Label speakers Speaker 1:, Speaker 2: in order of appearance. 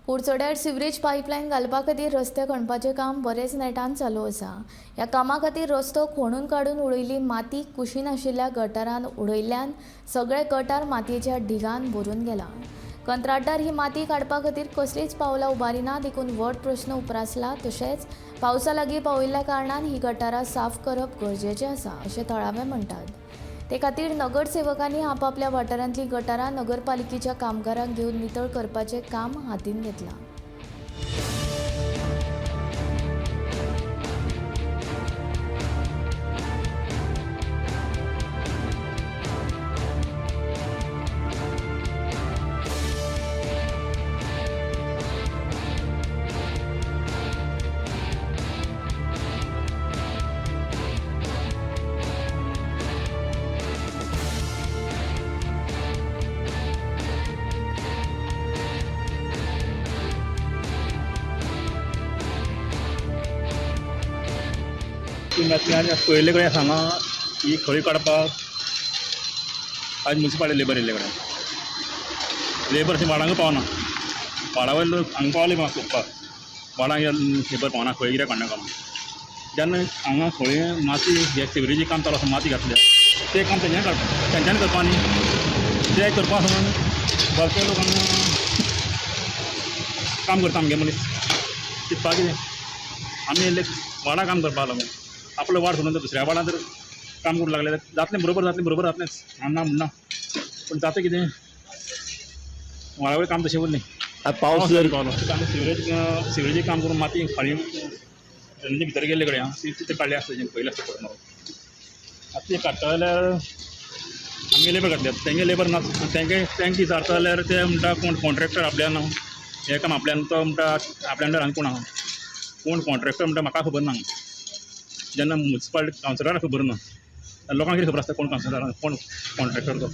Speaker 1: कुडचड्यार sewerage pipeline घालपा खातीर रस्ते खणपाचें काम बरेंच नेटान चालू आसा. ह्या कामा खातीर रस्तो खणून काडून उडयल्ली माती कुशीन आशिल्ल्या गटारान उडयल्ल्यान सगळे गटार मातयेच्या ढिगान भरून गेला. कंत्राटदार ही माती काडपा खातीर कसलीच पावलां उबारिना, देखून व्हड प्रस्न उप्रासला. तशेंच पावसा लागीं पाविल्ल्या कारणान ही गटारां साफ करप गरजेचें आसा अशें थळावे म्हणटात. ते खातीर नगरसेवकांनी आपापल्या वाठारांतलीं गटारां नगरपालिकेच्या कामगारांक घेवन नितळ करपाचें काम हातीन घेतलां.
Speaker 2: पयले कडेन हांगा ही खळी काडपाक आज मुन्सिपालिटी लेबर येयल्ले कडेन लेबर अशें वाडांक पावना, वाडा वयले लोक हांगा पावले म्हाका सोदपाक, वाडांक लेबर पावना, खळी कित्याक काडनाका म्हणून. जेन्ना हांगा खळी माती हे सिवरेजी काम चालू आसा, माती घातल्या तें काम तेंच्यांनी काडपा, तेंच्यांनी करपा न्ही, तें करपा म्हणून भरपूर लोक हांगा काम करता. आमगे मनीस चिंतपा कितें, आमी येयल्ले वाडा काम करपाक लागून आपलो वाड सोडून दुसऱ्या वाडान जर काम करूंक लागले जातलें, बरोबर जातलें, बरोबर जातलेंच, ना म्हणना, पूण जाता कितें वाडा वयलें काम तशें उरलें.
Speaker 3: पावस जर
Speaker 2: पावलो आमी सिवरेजी काम करून माती खाली जमनी भितर गेल्ले कडेन ती तिथे काडली आसता, पयलीं आसता पडून मारून. आतां ते काडटा जाल्यार आमगे लेबर घातल्या, तेंगे लेबर ना, तेंगे तेंकां विचारता जाल्यार ते म्हणटा कोण कॉन्ट्रॅक्टर आपल्यान हें काम आपल्यान, तो म्हणटा आपल्या अंडर आनी कोण आहा, कोण कॉन्ट्रॅक्टर म्हणटा म्हाका खबर ना. जेन्ना मुन्सिपालिटी कावन्सिलराक खबर ना, लोकांक कितें खबर आसता कोण कावन्सिलर कोण कॉन्ट्रॅक्टर तो.